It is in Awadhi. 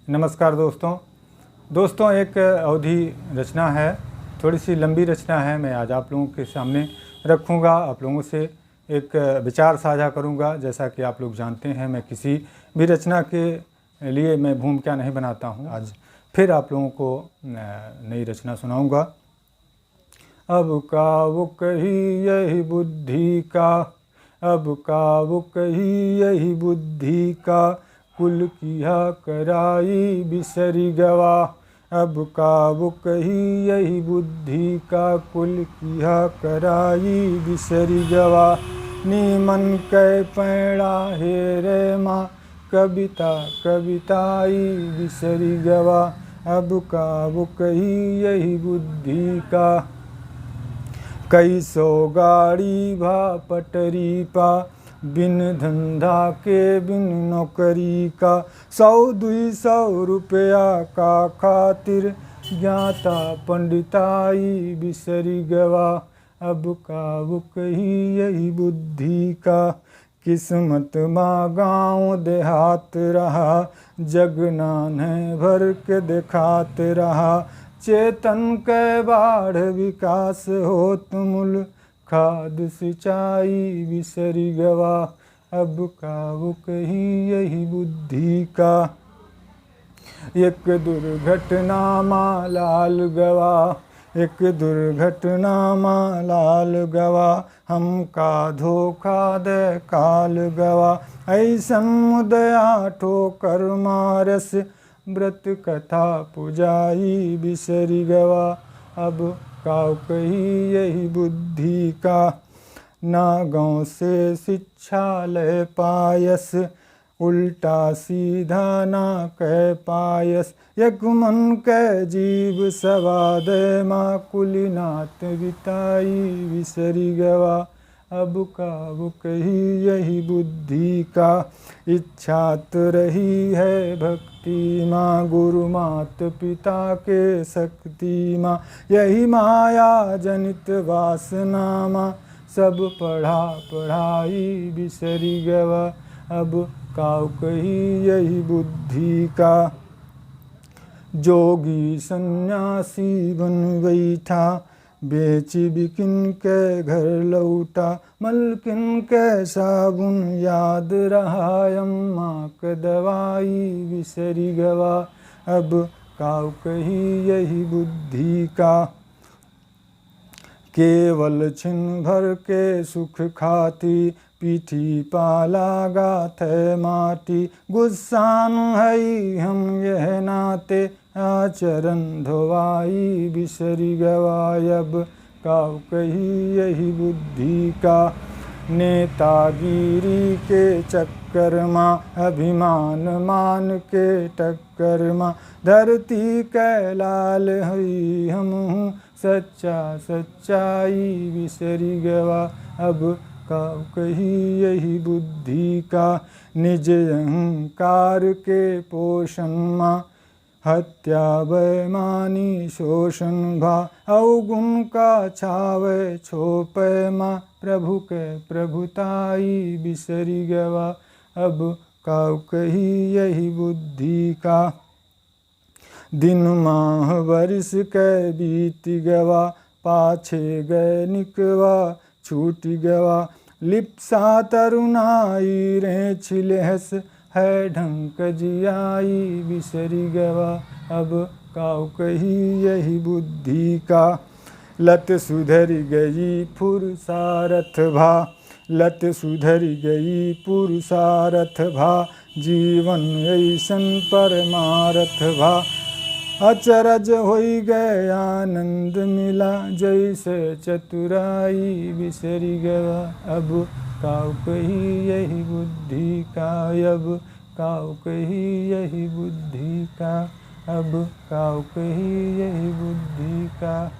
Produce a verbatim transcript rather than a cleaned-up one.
नमस्कार दोस्तों। दोस्तों, एक अवधी रचना है, थोड़ी सी लंबी रचना है। मैं आज आप लोगों के सामने रखूँगा, आप लोगों से एक विचार साझा करूँगा। जैसा कि आप लोग जानते हैं, मैं किसी भी रचना के लिए मैं भूमिका नहीं बनाता हूँ। आज फिर आप लोगों को, अ, नई रचना सुनाऊँगा। अब का वो कही यही बुद्धि का, अब का वो कही यही बुद्धि का, कुल किहा कराई बिसरि गवा। अब का वो कही यही बुद्धि का, कुल किहा कराई बिसरि गवा। नीमन कै पैड़ा हेरे मा, कविता कविताई बिसरि गवा। अब का वो कही यही बुद्धि का। कई सौ गाड़ी भा पटरी पा, बिन धंधा के बिन नौकरी का। सौ दुई सौ रुपया का खातिर, ज्ञाता पंडिताई बिसरि गवा। अब का वो कही यही बुद्धि का। किस्मत मा गाँव देहात रहा, जग नान्हे भर के देखात रहा। चेतन कै बाढ़ विकास होत, मुल खाद सिंचाई बिसरि गवा। अब का वो कही यही बुद्धि का। एक दुर्घटना मा लाल गवा, एक दुर्घटना मा लाल गवा, हमका धोखा दे काल गवा। ऐसन मुदया ठोकर मारस, व्रत कथा पुजाई बिसरि गवा। अब का वो कही यही बुद्धि का। ना गाँव से शिक्षा लै पायस, उल्टा सीधा ना कह पायस। एक मन कै जीव सवाद मा, कुल नात बिताई बिसरि गवा। अब का वो कही यही बुद्धि का। इच्छा तो रही है भक्ति मा, गुरु मात पिता के शक्ति मा। यही माया जनित वासना मा, सब पढ़ा पढ़ाई बिसरि गवा। अब का वो कही यही बुद्धि का। जोगी सन्यासी बन बैठा, बेचि बिकिन के घर लौटा। मलकिन के साबुन याद रहा, अम्मा के दवाई बिसरि गवा। अब का वो कही यही बुद्धि का। केवल छिन भर के सुख खाती, पीठी पा लागा थै माटी। गुस्सा मा हई हम यह नाते, आचरण धोवाई बिसरि गवा। अब का वो कही यही बुद्धि का। नेतागिरी के चक्कर मा, अभिमान मान के टक्कर मा, धरती कै लाल हई हमहूँ, सच्चा सच्चाई बिसरि गवा। अब का वो कही यही बुद्धि का। निज अहंकार के पोषण मा, हत्या बेमानी शोषण भा। अवगुण का छावे छोपे मा, प्रभु के प्रभुताई बिसरि गवा। अब का वो कही यही बुद्धि का। दिन माह बरिस कै बीति गवा, पाछे गै निकवा छूटि गवा। लिप्सा तरुणाई रेछि लेहस, है ढंक जियाई बिसरि गवा। अब का वो कही यही बुद्धि का। लत सुधरि गई पुरुषारथ भा, लत सुधरि गई पुरुषारथ भा, जीवन ऐसन परमारथ भा। अचरज होइ गए आनंद मिला, जैसे चतुराई बिसरि गवा। अब का वो कही यही बुद्धि का। अब का वो कही यही बुद्धि का। अब का वो कही यही बुद्धि का।